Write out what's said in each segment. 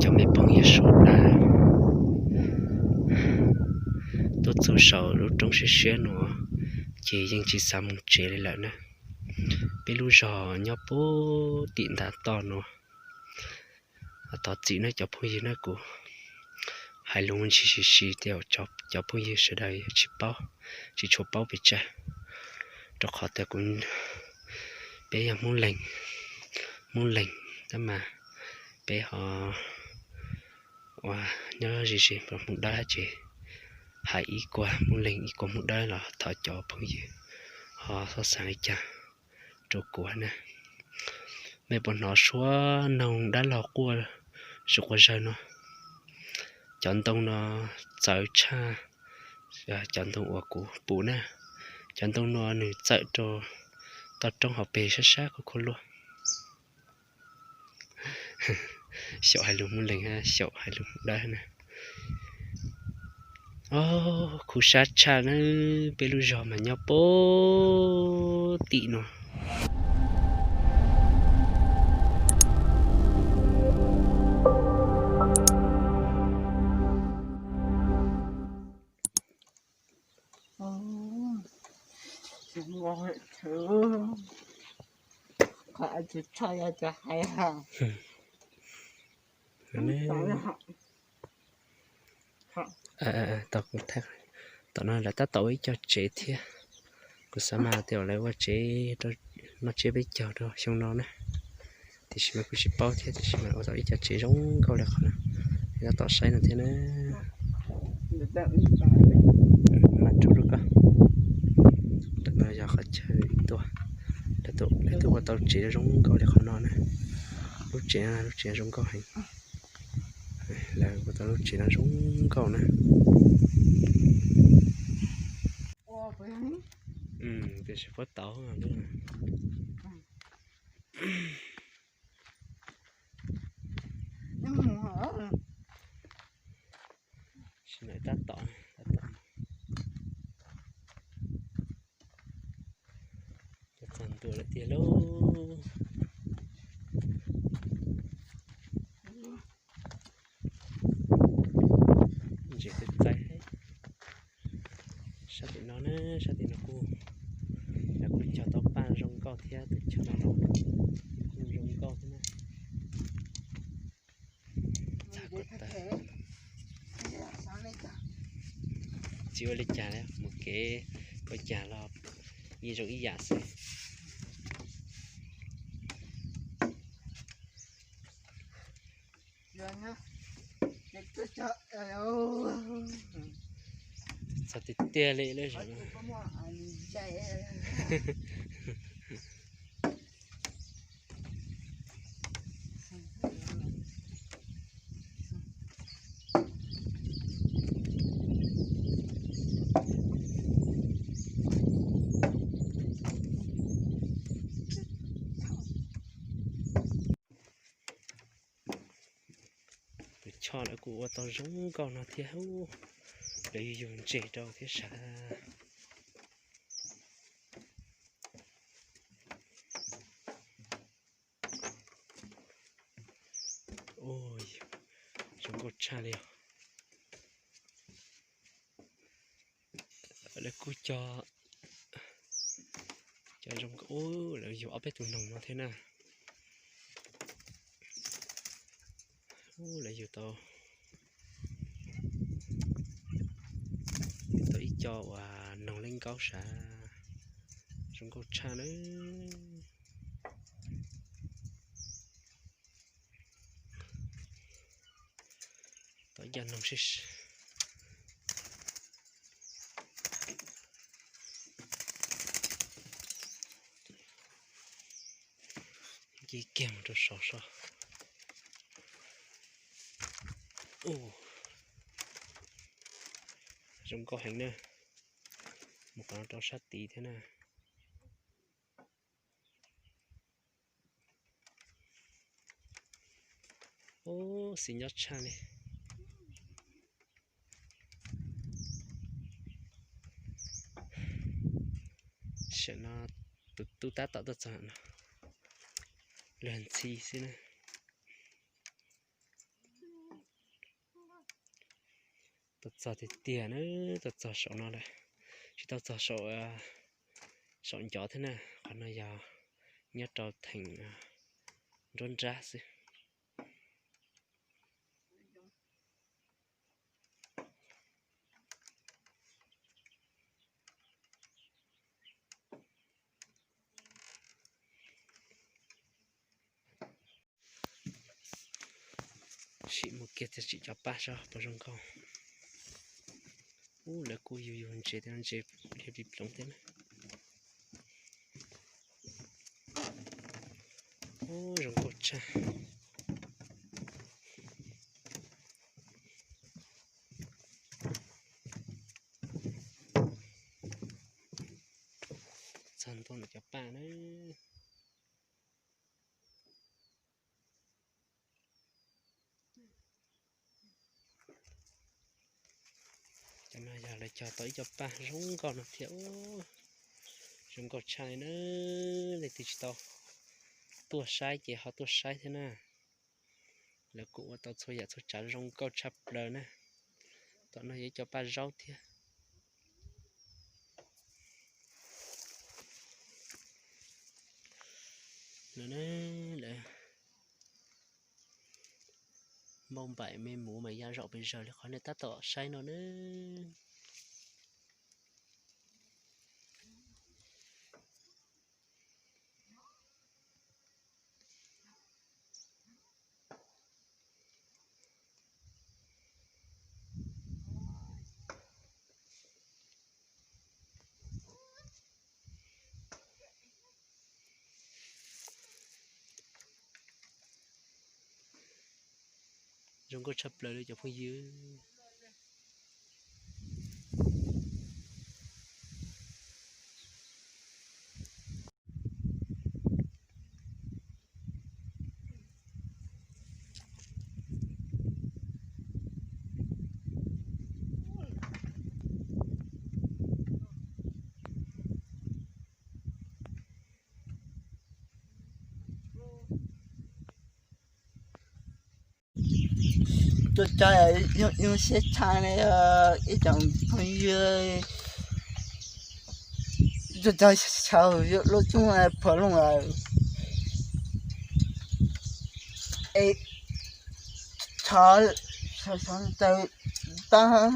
Cov me phooj ywg sawv daws, tuaj txog saum lub roob siab siab no ces yeej tsis xav mus tsev li lawm na. Peb lub zos nyob puag tim ntav toj no. Thov txim nawb cov phooj ywg na, kuv hais lus ntshis sis sis tias cov phooj ywg sawv daws tsis paub, tsis tshua paub pes tsawg, rau qhov tias kuv, peb yog Hmoob Leeg, Hmoob Leeg tab mas peb ho ua nyob ze ze Hmoob Dawb ces hais ib kua Hmoob Leeg ib kua Hmoob Dawb los thov cov phooj ywg ho txhob xav li cas rau kuv na. Mej puas hnov suab noog dab laug quaj zom quaj zawg no? Cov ntoo no txawv tshaj cov ntoo uas kuv pum na. Cov ntoo no nws txawm rau toj roob hauv pes sab sab khua khua luaj. Xyaum hais lus Hmoob Leeg, xyaum hais lus Hmoob Dawb na. Ob, khuv sab tshaj na, peb lub zos mas nyob puag tim no. Tom no lawv tab tom ua ib co tsev thiab. Kuv xav mas tias lawv ua tsev noj tsiab peb caug rau xyoo no na, tiam sis mas kuj tsis paub thiab, tiam sis mas ua tau ib co tsev zoo nkauj li qhov no, tab tom saib no thiab na. Mas rub rau koj, ntawm no yog qhov chaw tuaj, lawv tuaj ua tau tsev zoo nkauj li qhov no na. Lub tsev no lub tsev zoo nkauj heev. Lawv ua tau lub tsev no zoo nkauj na. Tiam sis puab tau tab tom, tab tom txog ntua lawm tiag lauj. Ntses txaij txaij. Sab tim no na, sab tim no kuj, lawv kuj cog tau paj zoo nkauj thiab, tus cog no los kuj zoo nkauj thiab na. Txog kuv tas, tsis ua li cas li, mus kev ua cas los yeej zoo ib yam xwb. Txog tiag tiag li lawm. Tus choj lawv kuj ua tau zoo nkauj no thiab, lawv yug yug ntses rau thiab sav. Zoo nkauj tshaj li os. Lawv kuj cog, cog zoo nkauj, lawv yug ob peb tus noog no thiab na. Lawv yug tau, yug tau ib co uas noog leb nkaub sav, zoo nkauj tshaj na. Tau ib co noog sib, nce kiag mus rau saud so. Zoo nkauj heev na. Mus qhov no rau sab tid thiab na. Ub, xis nyob tshaj li. Tam no tus tub tab tom tuaj txog no, luag ntxhi xwb na. Tuaj txog tiag tiag na, tuaj txog saum no lawm, tsis tau txog saum, saum ncov thiab na. Qhov no yog nyob rau theem nruab nrab xwb. Sim mus kiag txiav tsim cov paj saib puas zoo nkauj. Ub, lawv kuj yug yug ntses thiab, ntses li ploov thiab na. Ub, zoo nkauj tshaj. Txog ntua ntawm cov paj na. Cov no yog lawv cog tau ib co paj zoo nkauj no thiab. Zoo nkauj tshaj li na. Leej twg tsis tau tuaj saib ces ho tuaj saib thiab na. Lawv kuj ua tau txhua yam txhua tsav zoo nkauj tshaj plaws na. Tom no yog ib co paj zaub thiab. Lawv npauj npaim me muv mas ya zaum pes zaws li qhov nej tab tom saib no na. Zoo nkauj tshaj plaws li cov phooj ywg. Tuaj tso, zoo siab tshaj ne, ib tsoom phooj ywg. Tuaj tso, lub tshoob phom looj es thov taw pab,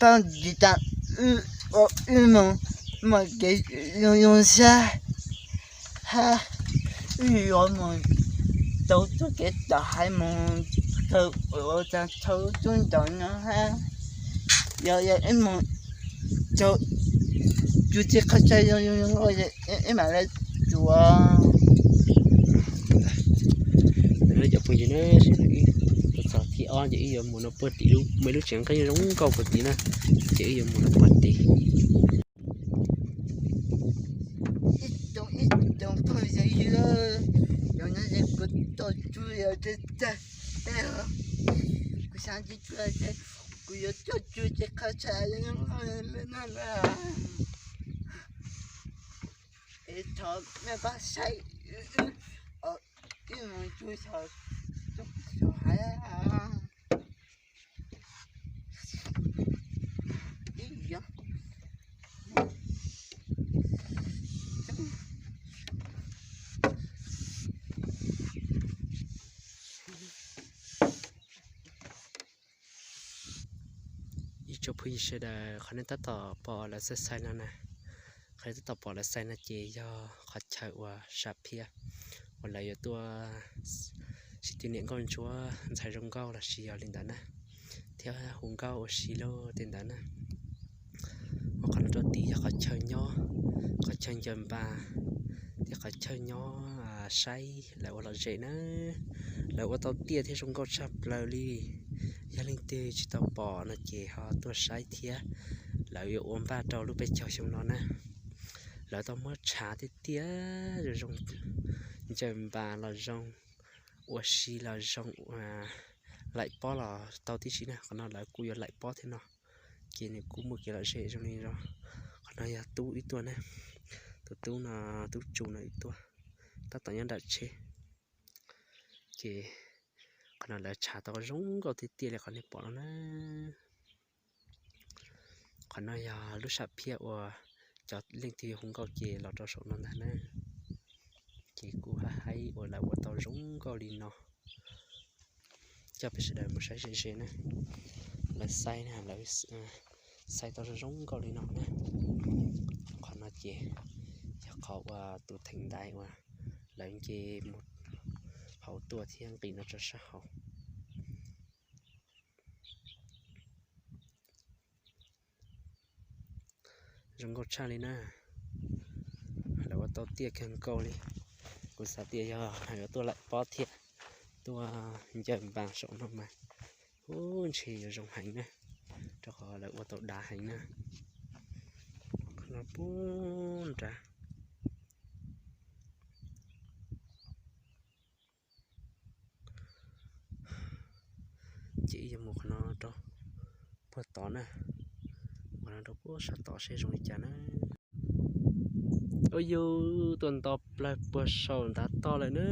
pab ntsis tas wb mus, mas kev zoo zoo siab hab wb yuav mus tau txoj kev tom haiv mus kawg ua tag thaum tub ntaus no hab. Yog, yog wb mus tau cuag tej qhov chaw zoo zoo nkauj, wb mam li cuag. Cov phooj ywg na, txog thib ob ces wb yuav mus no puag tim lub, muaj ib lub tsev nqeeb zoo nkauj puag tim na, ces wb yuav mus no puag tim. Ib tsoom, ib tsoom phooj ywg, yog no ces kuv tuaj tsuag yog tag, kuv xav tsis tsuag ces kuv yuav tuaj tsuag tej qhov chaw zoo nkauj no na. Es thov mej pab saib, wb mus tsuag txog haiv. Ib tsoom phooj ywg sawv daws, qhov nej tab tom pom lawv xaim xaim no na, qhov nej tab tom pom lawv xaim no ces yog qhov chaw uas sam phiaj uas lawv yuav tuaj sib tw niam nkauj ntsuab ntxhais zoo nkauj los sis yog li ntawd na, thiab hu nkauj ua si luaj tej ntawd na. Ua qhov no rau tid yog qhov chaw nyob, qhov chaw ncaws npas, thiab qhov chaw nyob saib lawv ua lom zem na. Lawv ua tau tiaj thiab zoo nkauj tshaj plaws li. Yog leej twg tsis tau pom no ces ho tuaj saib thiab. Lawv yuav ua npaj rau lub peb caug xyoo no na. Lawv tau muab tshav tiaj tiaj zoo zoo, ncaws npas los zoo, ua si los zoo, laim pob los tau tib si na. Qhov no lawv kuj yuav laim pob thiab no, ces nws kuj muaj kev lom zem zoo li no. Qhov no yog tub wb tuaj na, tus tub no, tub Tsu no wb tuaj, tab tom nyob nram tsheb. Ces Qhov no lawv tshav tau zoo nkauj tiag tiag li qhov nej pom no na. Qhov no yog lub sam phiaj uas cov leej twg hu nkauj ces los rau saum no ntag na. Ces kuj haj haib uas lawv ua tau zoo nkauj li no. Coj peb sawv daws mus saib ze ze na. Lawv xaib na, lawv xaib tau zoo zoo nkauj li no na. Qhov no ces yog qhov uas tus theem ntaiv uas lawv nce mus hauv tuaj thiab nqis no rau sab hauv. Zoo nkauj tshaj li na. Lawv ua tau tiaj kawg nkaus li. Kuv xav tias yog yuav tuaj laim pob thiab tuaj ncaws npas saum no mas, ub, ntshe yuav zoo heev na, rau qhov lawv ua tau dav heev na. Qhov no puag nrad. Ces ib yuav mus qhov no rau puag tod na, mus no rau puag sab tod seb zoo li cas na. Ua yus tuaj nto plaws puag saum ntav toj lawm na,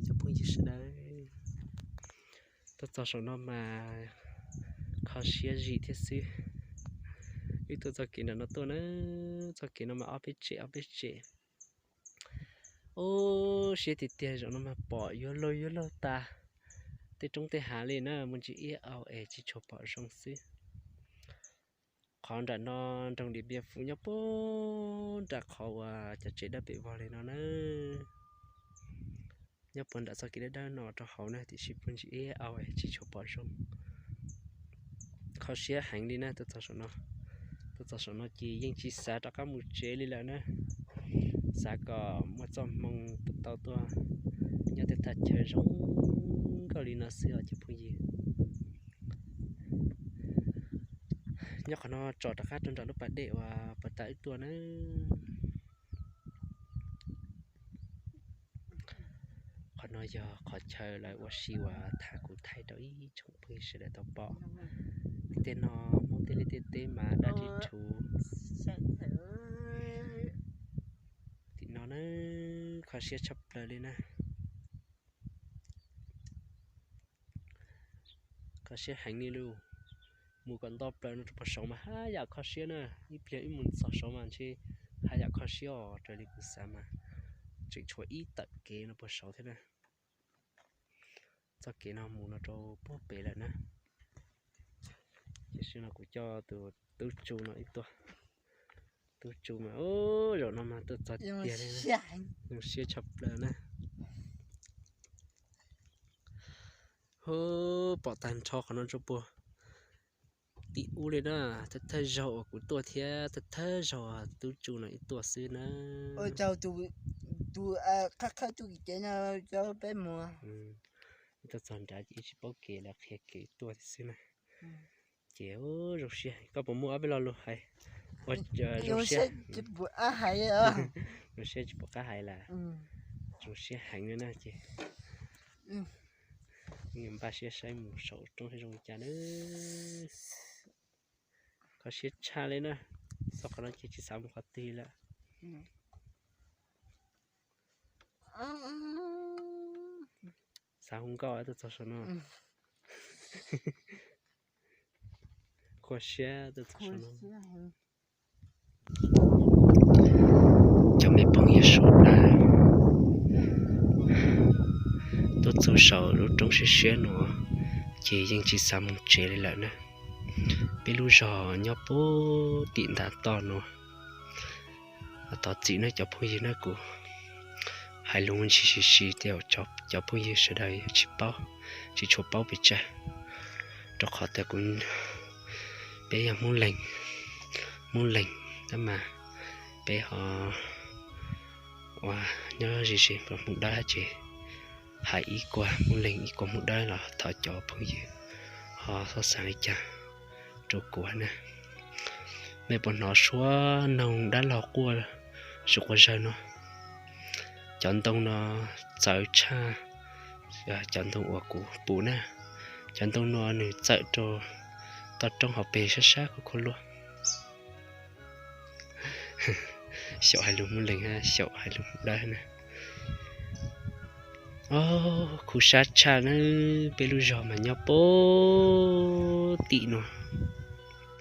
cov phooj ywg sawv daws. Tuaj txog saum no mas kho siab zim thiab xwb. Wb tuaj txoj kev nram no tuaj na, txoj kev no mas ob peb tsem ob peb tsem. Ub, siab tiag tiag, zaum no mas pom yuav luag yuav luag tas tej roob tej hav li na, mus ntsis ib au es tsis tshua pom zoo xwb. Qhov nram no nroog Điện Biên Phủ nyob puag nram qhov uas cov tsev dawb pem vog li no na. Nyob puag nram txoj kev dawb dawb no rau hauv na, tiam sis puag ntsis ib au es tsis tshua pom zoo. Kho siab heev li na, tuaj txog saum no, tuaj txog saum no ces yeej tsis xav rov qab mus tsev li lawm na. Xav kom muaj txoj hmoo tau tuaj nyob tej thaj chaw zoo nkauj li no xwb os cov phooj ywg. Nyob qhov no tsom rov qab rau nram lub pas dej uas puag ta wb tuaj na. Qhov no yog qhov chaw lawv ua si uas thaij kuv thaij rau ib tsoom phooj ywg sawv daws tau pom. Tej no Hmoob tej liaj tej teb mas daj ris rhuv. Tim no na, kho siab tshaj plaws li na. Kho siab heev li lauj. Mus kom nto plaws no rau puag saud mas haj yam kho siab na. Ib pliag wb mus txog saud mas ntshe haj yam kho siab os, raws li kuv xav mas tseem tshuav ib tawm kev no puag saud thiab na. Txoj kev no mus no rau puag pem lawm na. Tiam sis no kuv coj tus tub Tsu no ib tuaj. Tub Tsu mas, zaum no mas tuaj txog tiag li, zoo siab tshaj plaws na. Hu, pom tag nrho qhov no rau puag tim ub li na, thawj thawj zaug uas kuv tuaj thiab thawj thawj zaug tub Tsu no ib tuaj xwb na. Tus qhab khawb tub kev no coj peb mus. Tuaj txog nrad ces ib tsis paub kev lawv qhia kev tuaj xwb na. Ces zoo siab, koj puas muaj ob peb lo lus hais? Zoo siab, zoo siab tsis pom qab hais lawm. Zoo siab heev li na ces npaj siab saib mus saum roob seb zoo li cas na. Kho siab tshaj li na. Txog qhov no ces tsis xav mus qhov twg lawm. Xav hu nkauj tuaj txog saum no. Kho siab tuaj txog saum no. Cov me phooj ywg sawv daws, tuaj txog saum lub roob siab siab no ces yeej tsis xav mus tsev li lawm na. Peb lub zos nyob puag tim ntav toj no. Thov txim nawb cov phooj ywg na, kuv hais lus ntsis sis sis tej zaum cov phooj ywg sawv daws tsis paub, tsis tshua paub pes tsawg, rau qhov tias kuv, peb yog Hmoob Leeg, Hmoob Leeg tab mas peb ho ua nyob ze ze nplog Hmoob Dawb ces hais ib kuag Hmoob Leeg ib kuag Hmoob Dawb los thov cov phooj ywg ho txhob xav li cas rau kuv na. Nej puas hnov suab noog dab laug quaj zus quas zawg no? Cov ntoo no txawv tshaj cov ntoo uas kuv pum na. Cov ntoo no nws txawm rau toj roob hauv pes sab sab khua khua luaj. Xyaum hais lus Hmoob Leeg, xyaum hais lus Hmoob Dawb na. Ob, khuv sab tshaj nawb, peb lub zog mas nyob puag tim nuav.